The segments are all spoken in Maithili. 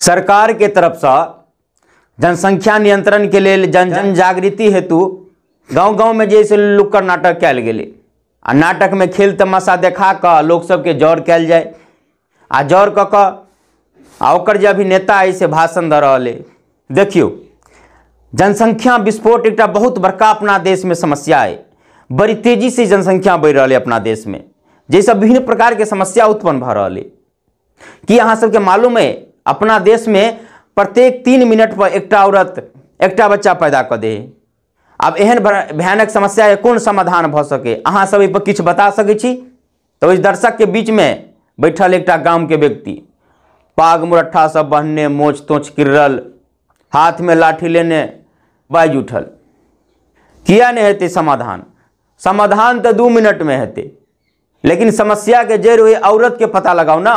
सरकार के तरफसँ जनसंख्या नियंत्रण के लेल जन जन जागृति हेतु गाँव गाँव में जे लुक्कड़ नाटक कयल गेलै आ नाटक में खेल तमाशा देखा कऽ लोक सबके जर कयल जाय आ जर कऽ कऽ आ ओकर जे अभिनेता अइ से भाषण दऽ रहल अइ। देखियौ, जनसंख्या विस्फोट एकटा बहुत बड़का अपना देश में समस्या अइ। बड़ी तेजी से जनसंख्या बढ़ि रहल अइ अपना देश में, जाहिसँ विभिन्न प्रकार के समस्या उत्पन्न भऽ रहल अइ। की अहाँ सबके मालूम अइ अपना देश में प्रत्येक 3 मिनट पर एकटा औरत एकटा बच्चा पैदा कऽ दे। आब एहन भयानक समस्या के कोन समाधान भऽ सके, अहाँ सब एहि पर किछु बता सकै छी? तऽ ओहि दर्शक के बीच में बैठल एकटा गाम के व्यक्ति, पाग मुरट्ठा सब बन्हने, मोछ तोछ किरल, हाथ में लाठी लेने बाजि उठल, किया नहीं हेतै समाधान? समाधान तऽ 2 मिनट में हेतै, लेकिन समस्या के जड़ि ओहि औरत के पता लगाउ ना,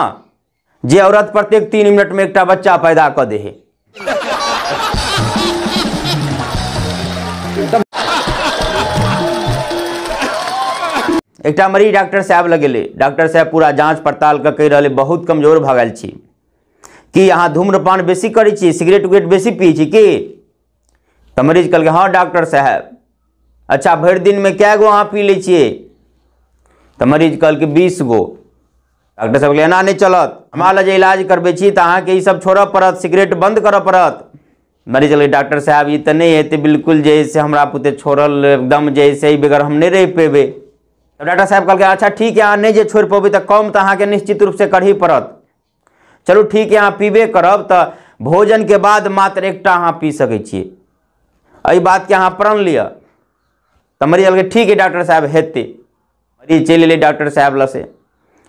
जे औरत प्रत्येक 3 मिनट में एकटा बच्चा पैदा कऽ दे है। एकटा मरीज डॉक्टर साहब लग गेलै। डॉक्टर साहब पूरा जांच पड़ताल कऽ कहि रहलै बहुत कमजोर भऽ गेल छी, की अहाँ धूम्रपान बेसी करै छी, सिगरेट उगरेट बेसी पियै छी की? तऽ मरीज कहलकै हँ डॉक्टर साहब। अच्छा, भरि दिनमे कए गो अहाँ पी लै छियै? तऽ मरीज कहलकै 20 गो। डॉक्टर साहब कहलकै एना नहि चलत, हमरा लग जे इलाज करबै छी तऽ अहाँके ई सब छोड़ऽ पड़त, सिगरेट बंद करऽ पड़त। मरीज कहलकै डॉक्टर साहब ई तऽ नहि हेतै, बिल्कुल जे से हमरा पुते छोड़ल एकदम जे से बगैर हम नहि रहि पेबै। डॉक्टर साहब कहलकै अच्छा ठीक है, अहाँ नहि जे छोड़ि पेबै तऽ कम तऽ अहाँके निश्चित रूपसँ करही पड़त। चलू ठीक है, अहाँ पीबे करब तऽ भोजन के बाद मात्र एकटा अहाँ पी सकै छियै, एहि बातके अहाँ प्रण लिअ। तऽ मरीज कहलकै ठीक है डॉक्टर साहब, हेतै। मरीज चलि एलै डॉक्टर साहब लग से।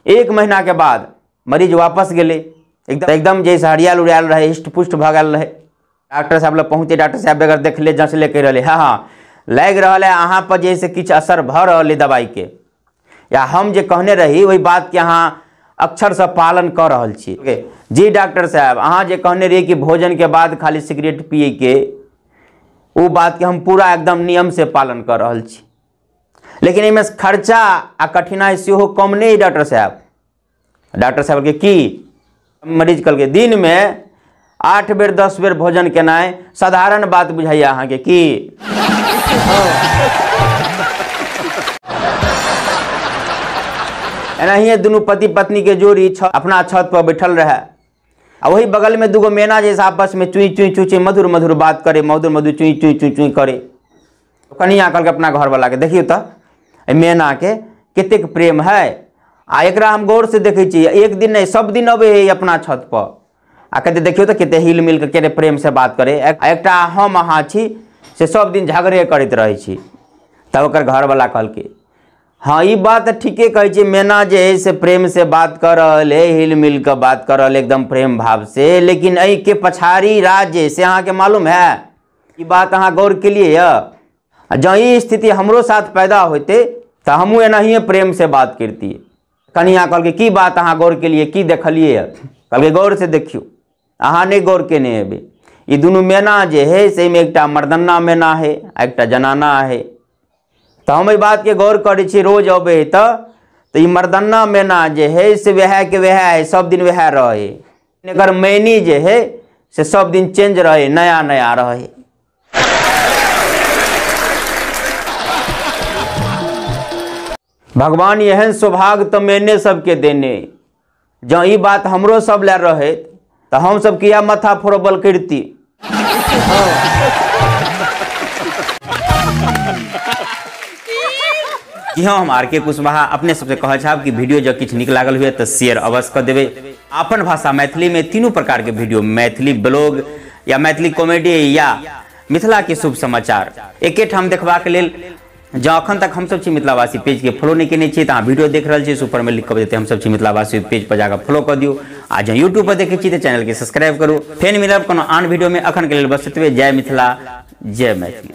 1 महीना के बाद मरीज वापस गेलै, एकदम जैसे हरियाल उड़ायल रहै, हृष्ट पुष्ट भऽ गेल रहै। डॉक्टर साहब लग पहुँचे, डॉक्टर साहब बगैर देखले जाँचले कहि रहलै हँ हँ लागि रहल है अहाँ पर जे से किछु असर भऽ रहल है दवाइके, या हम जे कहने रही ओहि बातके अहाँ अक्षरसँ पालन कऽ रहल छी। जी डॉक्टर साहब, अहाँ जे कहने रही कि भोजन के बाद खाली सिगरेट पियैके, ओ बातके हम पूरा एकदम नियमसँ पालन कऽ रहल छी, लेकिन एहिमे खर्चा आ कठिनाइ सेहो कम नहि डॉक्टर साहब। डॉक्टर साहब के की? मरीज कहलकै दिनमे 8 बेर 10 बेर भोजन केनाइ साधारण बात बुझाइए अहाँके की? एनाहिए दुनू पति पत्नी के जोड़ी अपना छत पर बैठल रहे आ वही बगल में दूगो मेना जैसे आपस में चुई चुई चुई चुई मधुर मधुर बात करे, मधुर मधुर चुई चुई चुई चुई करे। कनिया कहलकै अपना घरवाला के, देखियौ तऽ मेना के कतेक प्रेम है, आ एकरा हम गौर से देखै छी, एक दिन नहीं सब दिन अबै है अपना छत पर आ कहते देखियौ तऽ कते हिल मिल के कते प्रेम से बात करे, एकटा हम अहाँ छी से सब दिन झगड़े करैत रहै छी। तब ओकर घरवाला कहलकै हाँ ई बात ठीके कहै छी, मेना जे है से प्रेम से बात कर रहल है, हिल मिल के बात कर रहल एकदम प्रेम भाव से, लेकिन एहिके पछाड़ी राज जे से अहाँके मालूम है? ई बात अहाँ गौर केलिए यऽ? जँ ई स्थिति हमरो साथ पैदा होइतै तऽ हमहूँ एनाहिए प्रेम से बात करतियै। कनिया कहलकै की बात अहाँ गौर केलिए, की देखलिए? कहलकै गौर से देखियौ, अहाँ नहि गौर केने हेबै, ई दुनू मेना जे है से एहिमे एकटा मर्दाना मेना है आ एकटा जनाना है। तऽ हम एहि बातके गौर करै छी, रोज अबै है तऽ ई मर्दाना मेना जे है से वएह के वएह है, सब दिन वएह रहै, एकर मैनी जे है से सब दिन चेंज रहै, नया नया रहै। भगवान एहन सौभाग्य तऽ मैने सबके देने, जँ ई बात हमरो सब लए रहैत तऽ हमसब किया माथा फोड़बल करिती। जी हाँ, हम आर.के. कुशवाहा अपने सबसे कहै चाहब कि वीडियो जब किछु नीक लागल हुए तऽ शेयर अवश्य कऽ देबै। अपन भाषा मैथिली में तीनों प्रकार के वीडियो, मैथिली ब्लॉग या मैथिली कॉमेडी या मिथिला के शुभ समाचार एके ठाम देखबाक लेल जँ अखन तक हमसब छी मिथिलावासी पेज के फॉलो नहीं केने छी तऽ अहाँ वीडियो देख रहल छी सुपर में लिख कऽ देतै हमसब छी मिथिलावासी पेज पर जाकऽ फॉलो कऽ दियौ, आ जँ यूट्यूब पर देखै छी तऽ चैनल के सब्सक्राइब करू। फेर मिलब कोनो आन वीडियो में, अखन के लेल बस एतबे। जय मिथिला, जय मैथिली।